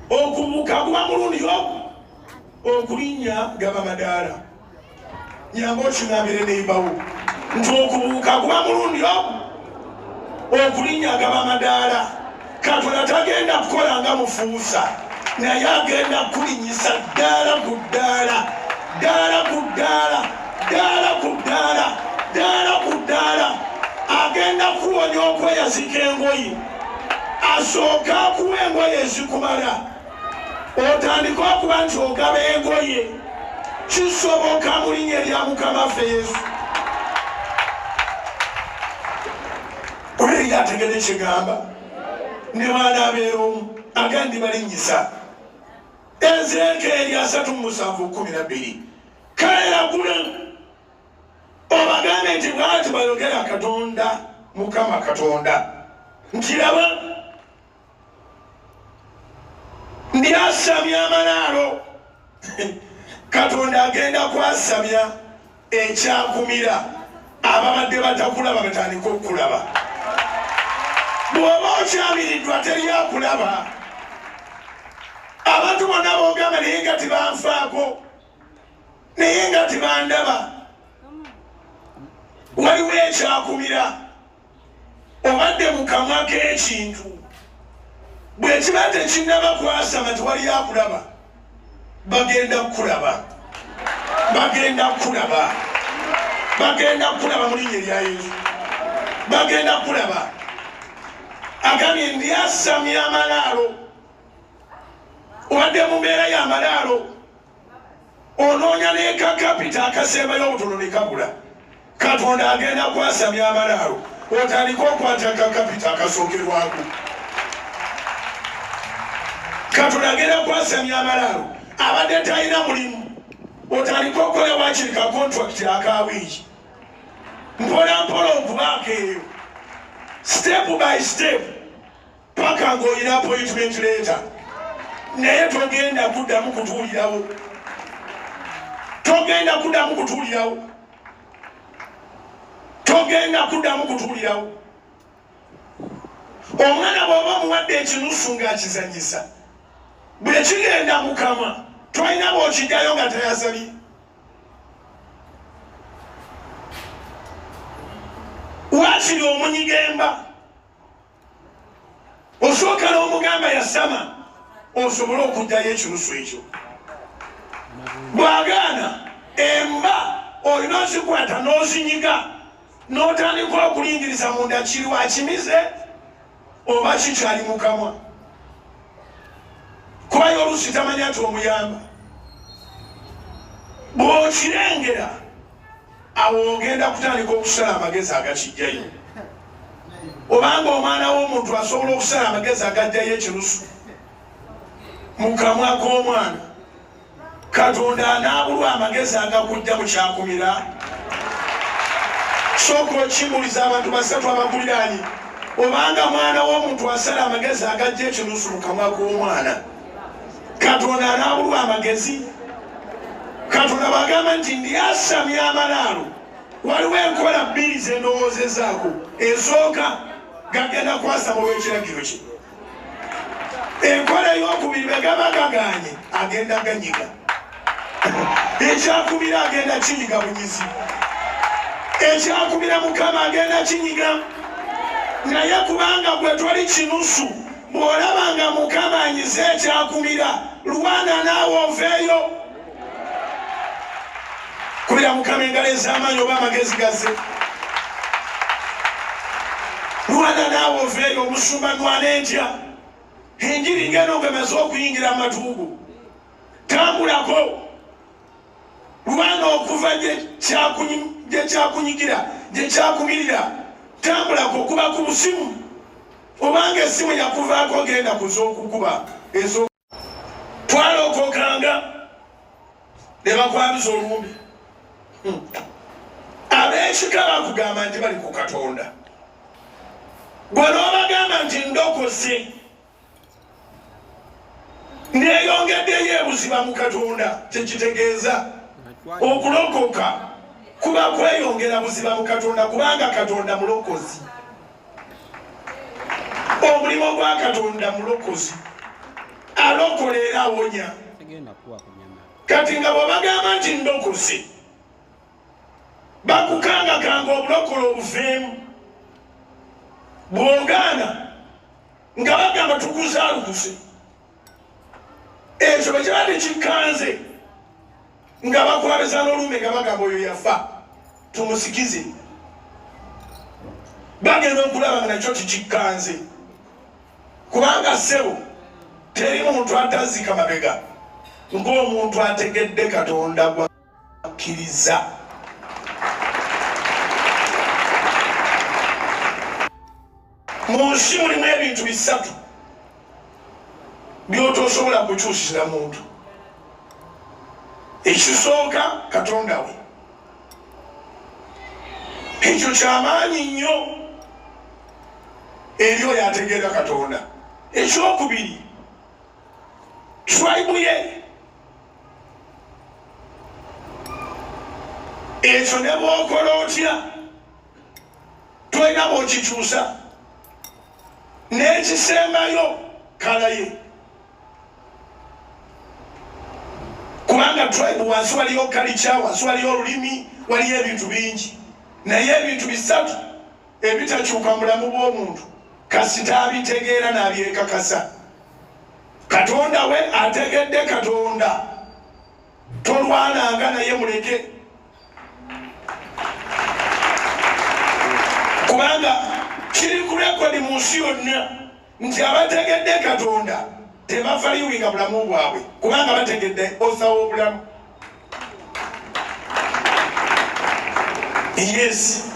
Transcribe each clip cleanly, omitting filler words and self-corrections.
Okubuuka guba mulundi ogu, okulinnya gaba madaala. Nyamba okiŋambire neibawo nti okubuuka guba mulundi ogu, okulinnya gaba madaala. Katonda tagenda kukola nga mufuusa, naye agenda kukulinnyisa ddaala ku ddaala, ddaala ku ddaala, ddaala ku ddaala, ddaala ku ddaala. Agenda kukuwonya okweyazika engoye, asooke akuwa engoye ezikumala, otandike okuba nti ogaba engoye. Kisoboka mu linnya erya Mukama waffe Yesu. Kuba ategede kigamba ne bwanaabeera omu agandi balinnyisa. Ezeekeeri 37:12. Kale lagula obagambe nti bw'ati bw'ayogera Katonda Mukama Katonda nti laba ndyasamya amalaalo. Katonda agenda kwasamya ekyakumira ababadde batakulaba batandike okukulaba. Bw'oba okyamiriddwa teri akulaba. Abantu bonna boogamba naye nga tebanfaako, naye nga tebandaba. Waliwo ekyakumira, obadde mu kamwa k'ekintu, bwe kiba tekinnaba kwasama tewali akulaba. Bagenda kukulaba, bagenda kukulaba, bagenda kukulaba mu linnya erya Yesu, bagenda kukulaba. Agambye ndyasamya amalaalo. Obadde mu mbeera y'amalaalo, onoonya n'ekakapita akasembayo obutono ne kabula. Katonda agenda kwasamya amalaalo, otandike okwata akakapita akasookerwako. Katonda agenda kwasamya amalaalo, abadde talina mulimu, otandike okukola wakiri ka contract aka wiiki, mpola mpola okubaako eyo, step by step, paka ng'olina appointment letter. Naye togenda kuddamu kutuulirawo, togenda kuddamu kutuulirawo, togenda kuddamu kutuulirawo. Omwana bw'oba omuwadde ekinusu ng'akizanyisa, bwe kigenda mu kamwa tolina bw'okijjayo nga tayasabye. Waakiri omunyiga emba, osooka n'omugamba yasama osobole okugyayo ekinusu ekyo. Bw'agaana emba olina ozikwata n'ozinyiga n'otandika okulingiriza munda, kiriwa akimize oba kikyali mu kamwa, kubayo oluusi tamanya nti omuyamba. Bw'okirengera awo ogenda kutandika okusala amagezi agakijjayo. Obanga omwana w'omuntu asobola okusala amagezi agajjayo ekinusu mu kamwa k'omwana, Katonda anaabulwa amagezi agakujja mu kyakumira? Sooka okimbuliza abantu basatu abakuliraanye. Obanga mwana w'omuntu asala amagezi agajja ekinusu mu kamwa k'omwana, Katonda anaabulwa amagezi? Katonda bw'agamba nti ndyasamya amalaalo, waliwo enkola bbiri ze ndowoozezaako. Esooka, gagenda kwasama olw'ekiragiro kye. Enkola ey'okubiri, bwe gaba gagaanye, agenda ganyiga ekyakubira, agenda kinyiga bunyizi ekyakubira. Mukama agenda kinyiga, naye kubanga gwe toli kinusu, bw'olaba nga Mukama anyize ekyakumira, lwana naawe oveeyo. Kubira Mukama engalo ez'amaanyi oba amagezi gaze. Lwana naawe oveeyo. Omusumba, nwana entya? Enjiri ngeno ngemaze okuyingira amatuugo, tambulako, lwana okuva gye kyakunyigira, gye kyakumirira, tambulako. Kuba ku busimu, obanga essimu yakuvaako, genda kuz'okukuba ezo. Twalokokanga ne bakwabiza olumbe. Ab'ekika bakugamba nti bali ku Katonda, gwe n'obagamba nti ndokose, neeyongeddeyo ebuziba mu Katonda. Kyekitegeeza okulokoka kuba kweyongera buziba mu Katonda, kubanga Katonda mulokozi. Omulimu gwa Katonda mulokozi. Alokola era awonya. Kati nga bwebagamba nti ndokose, bakukangakanga obulokole obuveemu. Bw'ogaana nga bagamba tukuzaalukuse. Ekyo bwe kiba tekikkanze nga bakwabeza n'olumbe nga bagamba oyo yafa tumusikize. Bagenda okulaba nga nakyo tikikkanze, kubanga ssebo teri muntu atazzika mabega ng'omuntu ategedde Katonda gwakkiriza. Mu nsi mulimu ebintu bisatu by'otosobola kukyusiza muntu. Ekisooka, Katonda we. Ekyo kyamaanyi nnyo eri oyo ategeera Katonda. Ekyokubiri, tribe ye. Ekyo ne bw'okola otya tolina bw'okikyusa. N'ekisembayo, kalaye, kubanga tribe wansi waliyo kalica, wansi waliyo olulimi, waliyo ebintu bingi, naye ebintu bisatu ebitakyuka mu bulamu bw'omuntu kasita abitegeera n'abyekakasa. Katonda we ategedde Katonda, tolwananga naye, muleke, kubanga kiri ku rekodi mu nsi yonna nti abategedde Katonda tebavaliwinga bulamu bwabwe, kubanga bategedde osawo obulamu. Yes,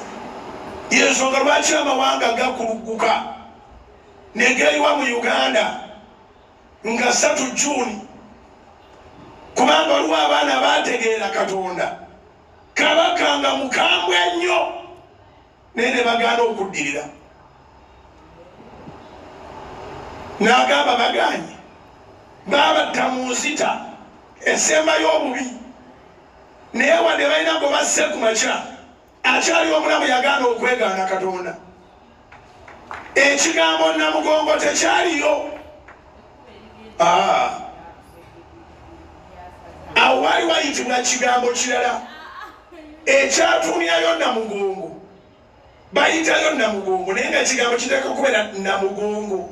yensonga lwaki amawanga gakuluguka negeyiwa mu Uganda nga 3 Juni, kubanga waliwo abaana bategeera Katonda. Kabaka nga mukambwe nnyo, naye ne bagaana okuddirira, n'agamba baganye baabatta mu nzita esembayo obubi, naye wadde balina gwe basse ku makya akyali omulamu, yagaana okwegaana Katonda. Ekigambo Namugongo tekyaliyo. Awo wali wayitibwa kigambo kirala ekyatumyayo Namugongo, bayitayo Namugongo, naye nga ekigambo kiteeka kubeera Namugongo.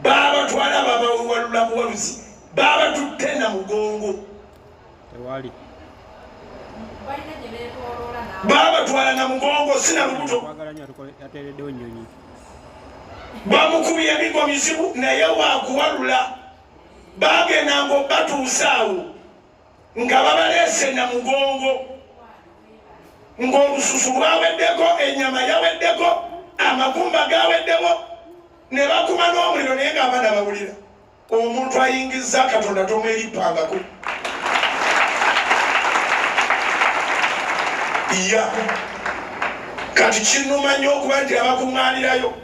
Babatwala babawalula buwaluzi, babatutte Namugongo. Tewali. Babatwala Namugongo, sina lubuto. Kwagala nnyo yateereddewo ennyonyi. Bamukubye emigo mizibu, naye wakuwalula bagendanga obatuusa awo nga babaleese Namugongo, ng'olususu lwaweddeko, ennyama yaweddeko, amagumba gaweddewo, ne bakuma n'omuliro, naye ng'abaana bawulira. Omuntu ayingiza Katonda tomwerippangako. Ya kati kinuma nnyo okuba nti abakuŋŋaanirayo,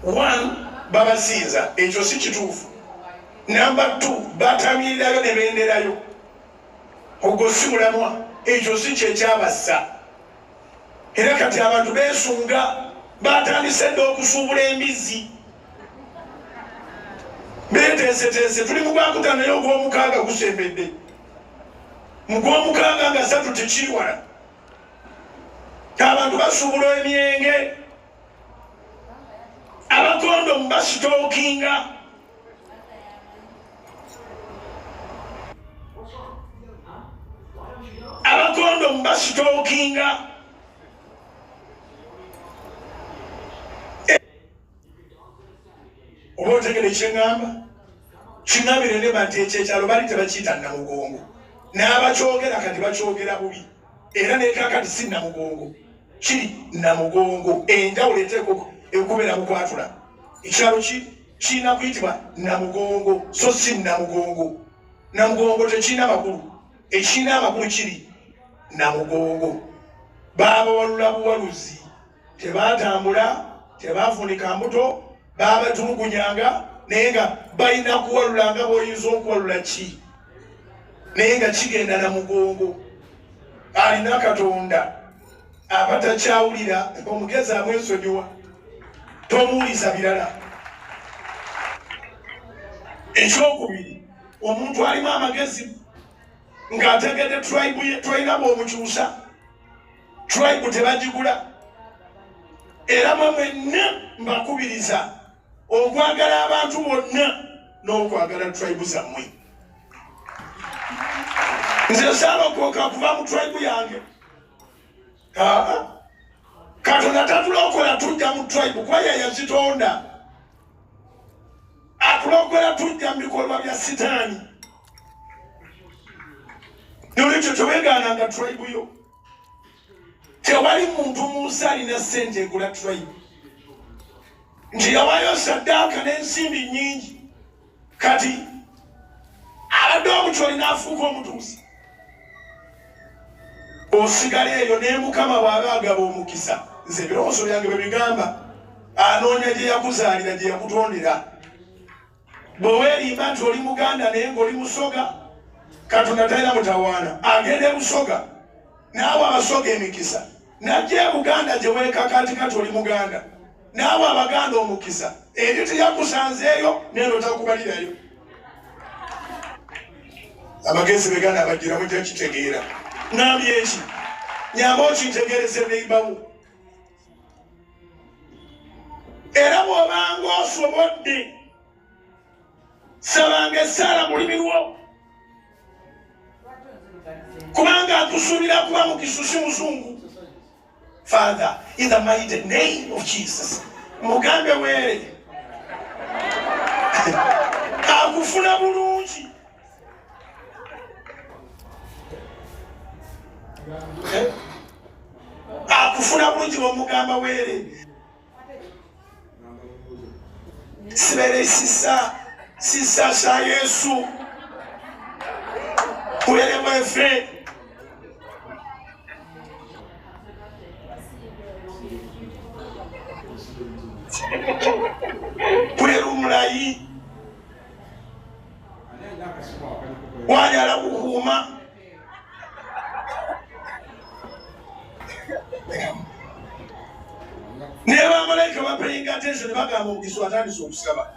one, babasinza, ekyo si kituufu. Namba 2, batamirirayo ne benderayo, ogwo si mulamwa, ekyo si kyekyabassa. Era kati abantu beesunga, batandise dda okusuubula embizzi, beteeseteese. Tuli mu gwakutaano, naye ogw'omukaaga gusembedde. Mu gw'omukaaga nga 3 tekiri wala. Abantu basuubula emyenge, abakondomu basitookinga. Abakondomu basitookinga. Oba otegere kyeŋŋamba, kiŋambire neba nti ekyo ekyalo bali tebakiyita Namugongo, n'abakyogera kati bakyogera bubi, era nekakati si Namugongo, kiri Namugongo. Enjawulo eteeka ekubeera mukwatula ekyalo kirina kuyitibwa Namugongo so si Namugongo. Namugongo tekirina makulu, ekirina amakulu kiri Namugongo. Baabawalula buwaluzi, tebatambula, tebafunika mbuto, babatulugunyanga, naye nga balina kuwalula nga bwoyinza okuwalula ki, naye nga kigenda Namugongo. Alina Katonda abatakyawulira, omugezi amwesonyiwa, tomuwuliza birala. Ekyokubiri, omuntu alimu amagezi ng'ategedde tribe ye, tolina bw'omukyusa, tribe tebagigula. Era mwe mwenna mbakubiriza okwagala abantu bonna n'okwagala tribe zammwe. Nze saalokoka kuva mu tribe yange. Katonda tatulokola tujja mu tribe kuba ye yazitonda. Atulokola tujja mu bikolwa bya sitaani. Nolwekyo tewegaananga tribe yo. Tewali muntu mu nsi alina ssente egula tribe nti yawaayo saddaaka n'ensimbi nnyingi, kati abadde omukyoli n'afuuka omutuusi. Osigala eyo ne Mukama bw'aba agaba omukisa, nze ebirowoozo byange bwe bigamba, anoonya gye yakuzaalira, gye yakutondera. Bwe weerimba nti oli Muganda naye ng'oli Musoga, Katonda talina mutawaana, agenda e Busoga n'awa Abasoga emikisa, n'ajja e Buganda gye weekakaatika nti oli Muganda n'awa Abaganda omukisa. Eri teyakusanzeeyo neeno takubalirayo. Amagezi bwe ganaabajjira mujja kitegeera. Ngambye eki? Nyamba okintegeereze neibawo. Era bw'obanga osobodde, sabanga essaala mu lulimi lwo, kubanga akusuubira kuba mukisu si muzungu. Father, in the mighty name of Jesus, mugambe weere akufuna bulungi. Akufuna bulungi bwomugamba weere sibere sisa sisa sa Yesu were bwefe kwera omulayi wanyala kukuuma naye bamalayika bapayinga attention, bagamba omugisu atandise okusaba.